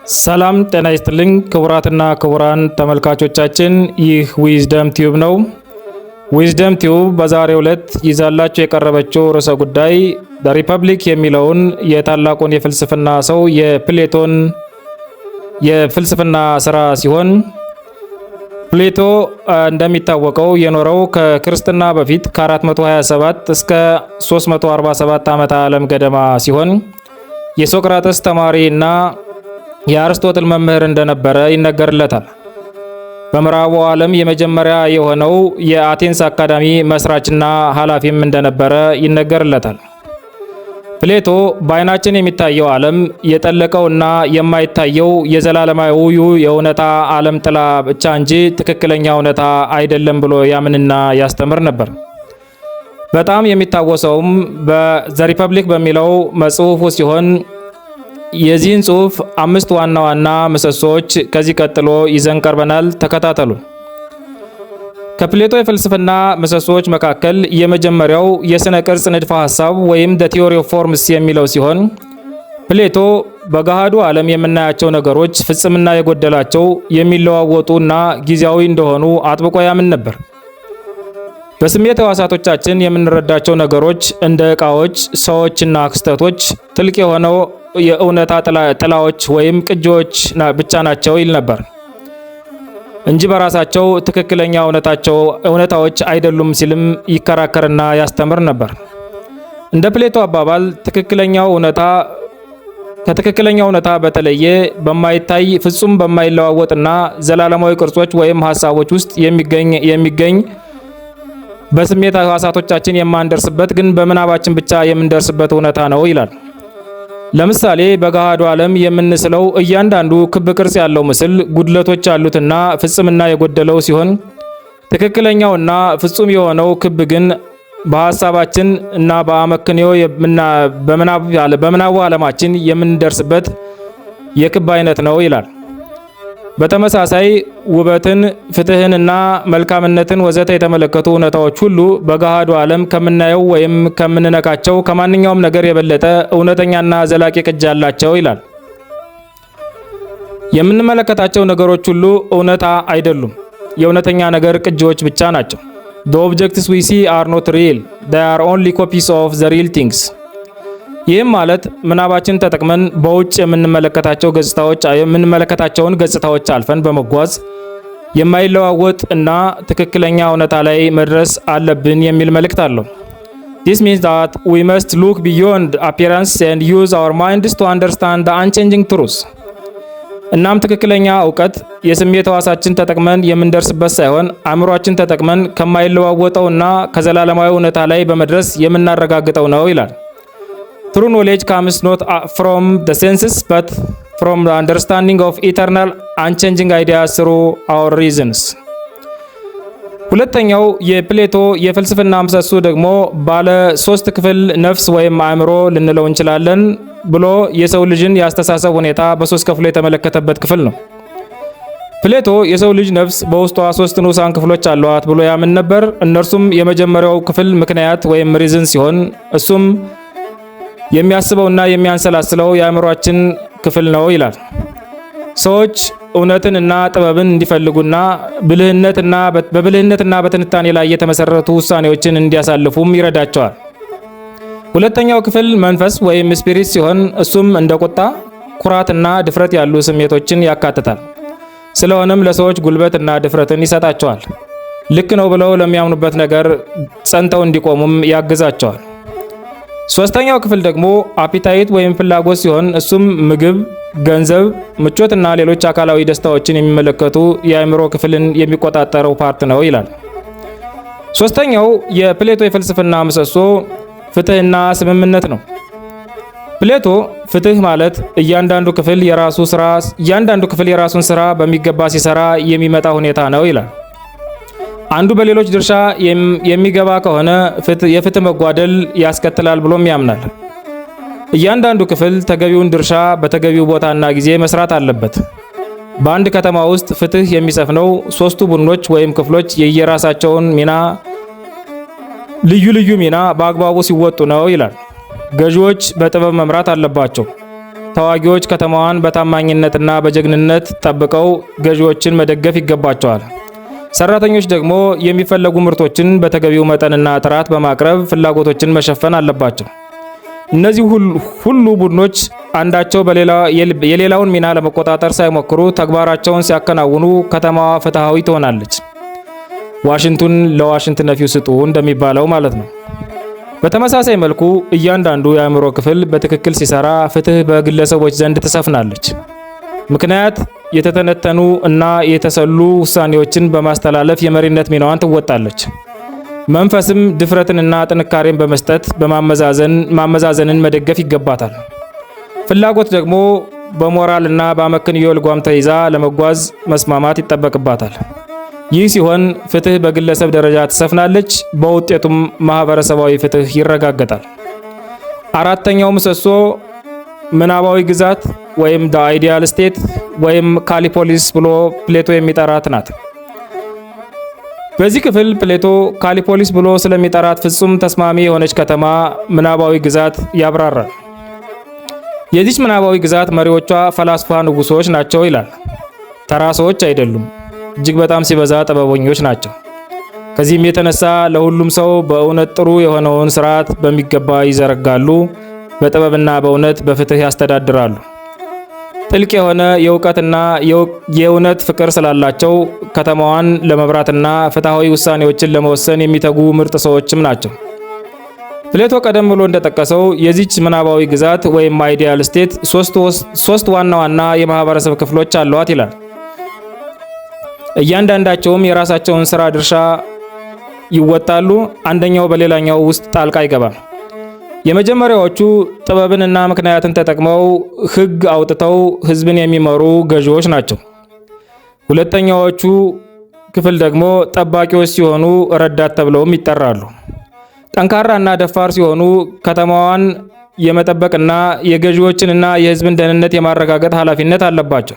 ሰላም ጤና ይስጥልኝ ክቡራትና ክቡራን ተመልካቾቻችን፣ ይህ Wisdom Tube ነው። Wisdom Tube በዛሬው ዕለት ይዛላችሁ የቀረበችው ርዕሰ ጉዳይ The Republic የሚለውን የታላቁን የፍልስፍና ሰው የፕሌቶን የፍልስፍና ስራ ሲሆን፣ ፕሌቶ እንደሚታወቀው የኖረው ከክርስትና በፊት ከ427 እስከ 347 ዓመተ ዓለም ገደማ ሲሆን፣ የሶቅራጥስ ተማሪ እና የአርስቶትል መምህር እንደነበረ ይነገርለታል። በምዕራቡ ዓለም የመጀመሪያ የሆነው የአቴንስ አካዳሚ መስራችና ኃላፊም እንደነበረ ይነገርለታል። ፕሌቶ በአይናችን የሚታየው ዓለም የጠለቀውና የማይታየው የዘላለማዊው የእውነታ ዓለም ጥላ ብቻ እንጂ ትክክለኛ እውነታ አይደለም ብሎ ያምንና ያስተምር ነበር። በጣም የሚታወሰውም በ The Republic በሚለው መጽሐፉ ሲሆን፣ የዚህን ጽሑፍ አምስት ዋና ዋና ምሰሶዎች ከዚህ ቀጥሎ ይዘን ቀርበናል። ተከታተሉ። ከፕሌቶ የፍልስፍና ምሰሶዎች መካከል የመጀመሪያው የስነ ቅርጽ ንድፈ ሐሳብ ወይም the theory of forms የሚለው ሲሆን፣ ፕሌቶ በገሃዱ ዓለም የምናያቸው ነገሮች ፍጽምና የጎደላቸው፣ የሚለዋወጡ እና ጊዜያዊ እንደሆኑ አጥብቆ ያምን ነበር። በስሜት ሕዋሳቶቻችን የምንረዳቸው ነገሮች እንደ ዕቃዎች፣ ሰዎችና ክስተቶች ጥልቅ የሆነው የእውነታ ጥላዎች ወይም ቅጂዎች ብቻ ናቸው ይል ነበር እንጂ በራሳቸው ትክክለኛ እውነታቸው እውነታዎች አይደሉም ሲልም ይከራከርና ያስተምር ነበር። እንደ ፕሌቶ አባባል ትክክለኛው እውነታ ከትክክለኛው እውነታ በተለየ፣ በማይታይ፣ ፍጹም በማይለዋወጥና ዘላለማዊ ቅርጾች ወይም ሀሳቦች ውስጥ የሚገኝ፣ በስሜት ሕዋሳቶቻችን የማንደርስበት ግን በምናባችን ብቻ የምንደርስበት እውነታ ነው ይላል። ለምሳሌ በገሃዱ ዓለም የምንስለው እያንዳንዱ ክብ ቅርጽ ያለው ምስል ጉድለቶች ያሉትና ፍጽምና የጎደለው ሲሆን፣ ትክክለኛውና ፍጹም የሆነው ክብ ግን በሐሳባችን እና በአመክንዮ በምናቡ ዓለማችን የምንደርስበት የክብ አይነት ነው ይላል። በተመሳሳይ ውበትን፣ ፍትህንና መልካምነትን ወዘተ የተመለከቱ እውነታዎች ሁሉ በገሃዱ ዓለም ከምናየው ወይም ከምንነካቸው ከማንኛውም ነገር የበለጠ እውነተኛና ዘላቂ ቅጅ አላቸው ይላል። የምንመለከታቸው ነገሮች ሁሉ እውነታ አይደሉም፣ የእውነተኛ ነገር ቅጂዎች ብቻ ናቸው። The objects we see are not real, they are only copies of the real things። ይህም ማለት ምናባችን ተጠቅመን በውጭ የምንመለከታቸውን ገጽታዎች አልፈን በመጓዝ የማይለዋወጥ እና ትክክለኛ እውነታ ላይ መድረስ አለብን የሚል መልእክት አለው። This means that we must look beyond appearance and use our minds to understand the unchanging truth. እናም ትክክለኛ እውቀት የስሜት ሕዋሳችን ተጠቅመን የምንደርስበት ሳይሆን አእምሯችን ተጠቅመን ከማይለዋወጠው እና ከዘላለማዊ እውነታ ላይ በመድረስ የምናረጋግጠው ነው ይላል። True knowledge comes not from the senses but from the understanding of eternal, unchanging ideas through our reasons። ሁለተኛው የፕሌቶ የፍልስፍና ምሰሶ ደግሞ ባለ ሶስት ክፍል ነፍስ ወይም አእምሮ ልንለው እንችላለን ብሎ የሰው ልጅን የአስተሳሰብ ሁኔታ በሶስት ከፍሎ የተመለከተበት ክፍል ነው። ፕሌቶ የሰው ልጅ ነፍስ በውስጧ ሶስት ንዑሳን ክፍሎች አሏት ብሎ ያምን ነበር። እነርሱም የመጀመሪያው ክፍል ምክንያት ወይም reason ሲሆን፣ እሱም የሚያስበውና የሚያንሰላስለው የአእምሯችን ክፍል ነው ይላል። ሰዎች እውነትን እና ጥበብን እንዲፈልጉና በብልህነትና በትንታኔ ላይ የተመሰረቱ ውሳኔዎችን እንዲያሳልፉም ይረዳቸዋል። ሁለተኛው ክፍል መንፈስ ወይም spirit ሲሆን፣ እሱም እንደ ቁጣ፣ ኩራትና ድፍረት ያሉ ስሜቶችን ያካትታል። ስለሆነም ለሰዎች ጉልበትና ድፍረትን ይሰጣቸዋል። ልክ ነው ብለው ለሚያምኑበት ነገር ጸንተው እንዲቆሙም ያግዛቸዋል። ሶስተኛው ክፍል ደግሞ appetite ወይም ፍላጎት ሲሆን፣ እሱም ምግብ፣ ገንዘብ፣ ምቾትና ሌሎች አካላዊ ደስታዎችን የሚመለከቱ የአእምሮ ክፍልን የሚቆጣጠረው part ነው ይላል። ሶስተኛው የፕሌቶ የፍልስፍና ምሰሶ ፍትህና ስምምነት ነው። ፕሌቶ ፍትህ ማለት እያንዳንዱ ክፍል የራሱን ስራ በሚገባ ሲሰራ የሚመጣ ሁኔታ ነው ይላል። አንዱ በሌሎች ድርሻ የሚገባ ከሆነ የፍትህ መጓደል ያስከትላል ብሎም ያምናል። እያንዳንዱ ክፍል ተገቢውን ድርሻ በተገቢው ቦታና ጊዜ መስራት አለበት። በአንድ ከተማ ውስጥ ፍትህ የሚሰፍነው ሶስቱ ቡድኖች ወይም ክፍሎች የየራሳቸውን ሚና ልዩ ልዩ ሚና በአግባቡ ሲወጡ ነው ይላል። ገዢዎች በጥበብ መምራት አለባቸው። ተዋጊዎች ከተማዋን በታማኝነትና በጀግንነት ጠብቀው ገዢዎችን መደገፍ ይገባቸዋል። ሰራተኞች ደግሞ የሚፈለጉ ምርቶችን በተገቢው መጠንና ጥራት በማቅረብ ፍላጎቶችን መሸፈን አለባቸው። እነዚህ ሁሉ ቡድኖች አንዳቸው የሌላውን ሚና ለመቆጣጠር ሳይሞክሩ ተግባራቸውን ሲያከናውኑ ከተማዋ ፍትሃዊ ትሆናለች። ዋሽንቱን ለዋሽንት ነፊው ስጡ እንደሚባለው ማለት ነው። በተመሳሳይ መልኩ እያንዳንዱ የአእምሮ ክፍል በትክክል ሲሰራ ፍትህ በግለሰቦች ዘንድ ትሰፍናለች። ምክንያት የተተነተኑ እና የተሰሉ ውሳኔዎችን በማስተላለፍ የመሪነት ሚናዋን ትወጣለች። መንፈስም ድፍረትንና ጥንካሬን በመስጠት በማመዛዘን ማመዛዘንን መደገፍ ይገባታል። ፍላጎት ደግሞ በሞራልና በአመክንዮ ልጓም ተይዛ ለመጓዝ መስማማት ይጠበቅባታል። ይህ ሲሆን ፍትህ በግለሰብ ደረጃ ትሰፍናለች፣ በውጤቱም ማህበረሰባዊ ፍትህ ይረጋገጣል። አራተኛው ምሰሶ ምናባዊ ግዛት ወይም the ideal state ወይም ካሊፖሊስ ብሎ ፕሌቶ የሚጠራት ናት። በዚህ ክፍል ፕሌቶ ካሊፖሊስ ብሎ ስለሚጠራት ፍጹም ተስማሚ የሆነች ከተማ ምናባዊ ግዛት ያብራራል። የዚች ምናባዊ ግዛት መሪዎቿ ፈላስፋ ንጉሶች ናቸው ይላል። ተራ ሰዎች አይደሉም። እጅግ በጣም ሲበዛ ጥበበኞች ናቸው። ከዚህም የተነሳ ለሁሉም ሰው በእውነት ጥሩ የሆነውን ስርዓት በሚገባ ይዘረጋሉ። በጥበብና በእውነት በፍትህ ያስተዳድራሉ። ጥልቅ የሆነ የእውቀትና የእውነት ፍቅር ስላላቸው ከተማዋን ለመምራትና ፍትሐዊ ውሳኔዎችን ለመወሰን የሚተጉ ምርጥ ሰዎችም ናቸው። ፕሌቶ ቀደም ብሎ እንደጠቀሰው የዚች ምናባዊ ግዛት ወይም ideal state ሶስት ዋና ዋና የማህበረሰብ ክፍሎች አሏት ይላል። እያንዳንዳቸውም የራሳቸውን ስራ ድርሻ ይወጣሉ። አንደኛው በሌላኛው ውስጥ ጣልቃ አይገባም። የመጀመሪያዎቹ ጥበብንና ምክንያትን ተጠቅመው ሕግ አውጥተው ሕዝብን የሚመሩ ገዢዎች ናቸው። ሁለተኛዎቹ ክፍል ደግሞ ጠባቂዎች ሲሆኑ ረዳት ተብለውም ይጠራሉ። ጠንካራና ደፋር ሲሆኑ ከተማዋን የመጠበቅና የገዢዎችንና የሕዝብን ደህንነት የማረጋገጥ ኃላፊነት አለባቸው።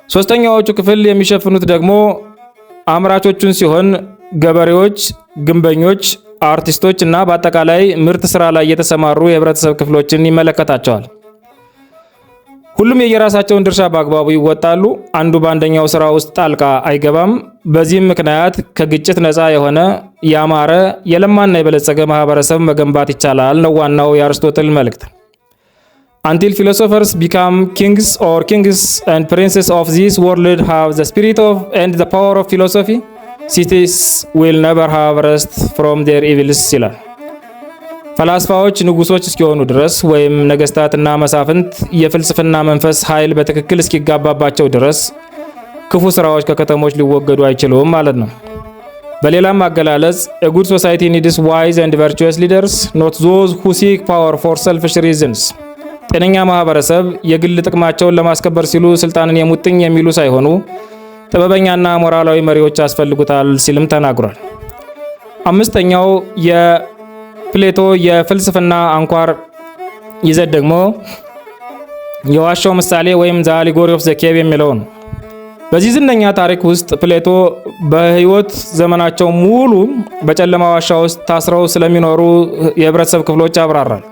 ሶስተኛዎቹ ክፍል የሚሸፍኑት ደግሞ አምራቾቹን ሲሆን ገበሬዎች፣ ግንበኞች፣ አርቲስቶች እና በአጠቃላይ ምርት ስራ ላይ የተሰማሩ የህብረተሰብ ክፍሎችን ይመለከታቸዋል። ሁሉም የየራሳቸውን ድርሻ በአግባቡ ይወጣሉ። አንዱ በአንደኛው ስራ ውስጥ ጣልቃ አይገባም። በዚህም ምክንያት ከግጭት ነፃ የሆነ፣ ያማረ፣ የለማና የበለጸገ ማህበረሰብ መገንባት ይቻላል ነው ዋናው የአርስቶትል መልእክት። Until philosophers become kings or kings and princes of this world have the spirit of and the power of philosophy, cities will never have rest from their evils ይላል። ፈላስፋዎች ንጉሶች እስኪሆኑ ድረስ ወይም ነገስታትና መሳፍንት የፍልስፍና መንፈስ ኃይል በትክክል እስኪጋባባቸው ድረስ ክፉ ስራዎች ከከተሞች ሊወገዱ አይችሉም ማለት ነው። በሌላም አገላለጽ a good society needs wise and virtuous leaders, not those who seek power for selfish reasons። ጤነኛ ማህበረሰብ የግል ጥቅማቸውን ለማስከበር ሲሉ ስልጣንን የሙጥኝ የሚሉ ሳይሆኑ ጥበበኛና ሞራላዊ መሪዎች ያስፈልጉታል ሲልም ተናግሯል። አምስተኛው የፕሌቶ የፍልስፍና አንኳር ይዘት ደግሞ የዋሻው ምሳሌ ወይም the allegory of the cave የሚለው ነው። በዚህ ዝነኛ ታሪክ ውስጥ ፕሌቶ በህይወት ዘመናቸው ሙሉ በጨለማ ዋሻ ውስጥ ታስረው ስለሚኖሩ የህብረተሰብ ክፍሎች ያብራራል።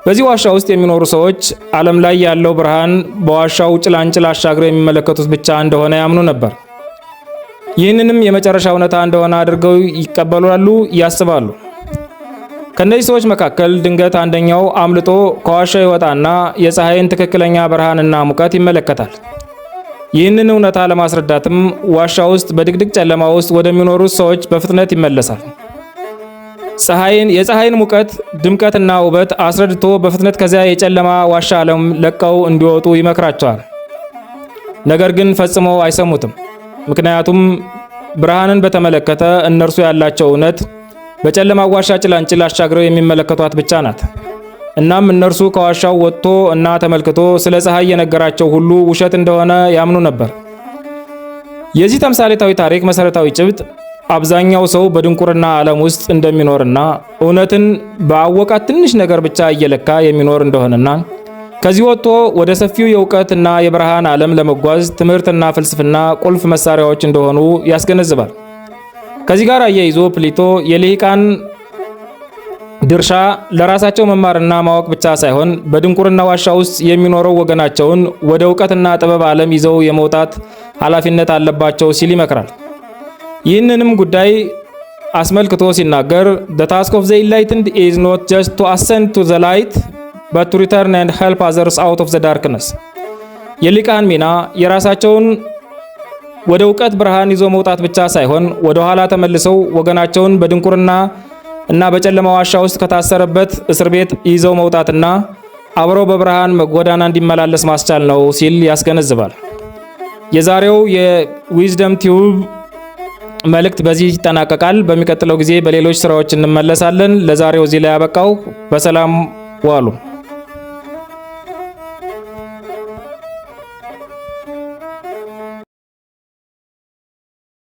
በዚህ ዋሻ ውስጥ የሚኖሩ ሰዎች ዓለም ላይ ያለው ብርሃን በዋሻው ጭላንጭል አሻግረው የሚመለከቱት ብቻ እንደሆነ ያምኑ ነበር። ይህንንም የመጨረሻ እውነታ እንደሆነ አድርገው ይቀበላሉ፣ ያስባሉ። ከእነዚህ ሰዎች መካከል ድንገት አንደኛው አምልጦ ከዋሻው ይወጣና የፀሐይን ትክክለኛ ብርሃንና ሙቀት ይመለከታል። ይህንን እውነታ ለማስረዳትም ዋሻ ውስጥ በድቅድቅ ጨለማ ውስጥ ወደሚኖሩት ሰዎች በፍጥነት ይመለሳል። የፀሐይን ሙቀት፣ ድምቀትና ውበት አስረድቶ በፍጥነት ከዚያ የጨለማ ዋሻ ዓለም ለቀው እንዲወጡ ይመክራቸዋል። ነገር ግን ፈጽሞ አይሰሙትም። ምክንያቱም ብርሃንን በተመለከተ እነርሱ ያላቸው እውነት በጨለማ ዋሻ ጭላንጭል አሻግረው የሚመለከቷት ብቻ ናት። እናም እነርሱ ከዋሻው ወጥቶ እና ተመልክቶ ስለ ፀሐይ የነገራቸው ሁሉ ውሸት እንደሆነ ያምኑ ነበር። የዚህ ተምሳሌታዊ ታሪክ መሰረታዊ ጭብጥ አብዛኛው ሰው በድንቁርና ዓለም ውስጥ እንደሚኖርና እውነትን በአወቃት ትንሽ ነገር ብቻ እየለካ የሚኖር እንደሆነና ከዚህ ወጥቶ ወደ ሰፊው የእውቀት እና የብርሃን ዓለም ለመጓዝ ትምህርትና ፍልስፍና ቁልፍ መሳሪያዎች እንደሆኑ ያስገነዝባል። ከዚህ ጋር አያይዞ ፕሌቶ የልሂቃን ድርሻ ለራሳቸው መማርና ማወቅ ብቻ ሳይሆን በድንቁርና ዋሻ ውስጥ የሚኖረው ወገናቸውን ወደ እውቀትና ጥበብ ዓለም ይዘው የመውጣት ኃላፊነት አለባቸው ሲል ይመክራል። ይህንንም ጉዳይ አስመልክቶ ሲናገር፣ "The task of the enlightened is not just to ascend to the light, but to return and help others out of the darkness." የሊቃን ሚና የራሳቸውን ወደ እውቀት ብርሃን ይዞ መውጣት ብቻ ሳይሆን ወደ ኋላ ተመልሰው ወገናቸውን በድንቁርና እና በጨለማ ዋሻ ውስጥ ከታሰረበት እስር ቤት ይዘው መውጣትና አብረው በብርሃን ጎዳና እንዲመላለስ ማስቻል ነው ሲል ያስገነዝባል። የዛሬው የ Wisdom Tube መልእክት በዚህ ይጠናቀቃል። በሚቀጥለው ጊዜ በሌሎች ስራዎች እንመለሳለን። ለዛሬው እዚህ ላይ ያበቃው። በሰላም ዋሉ።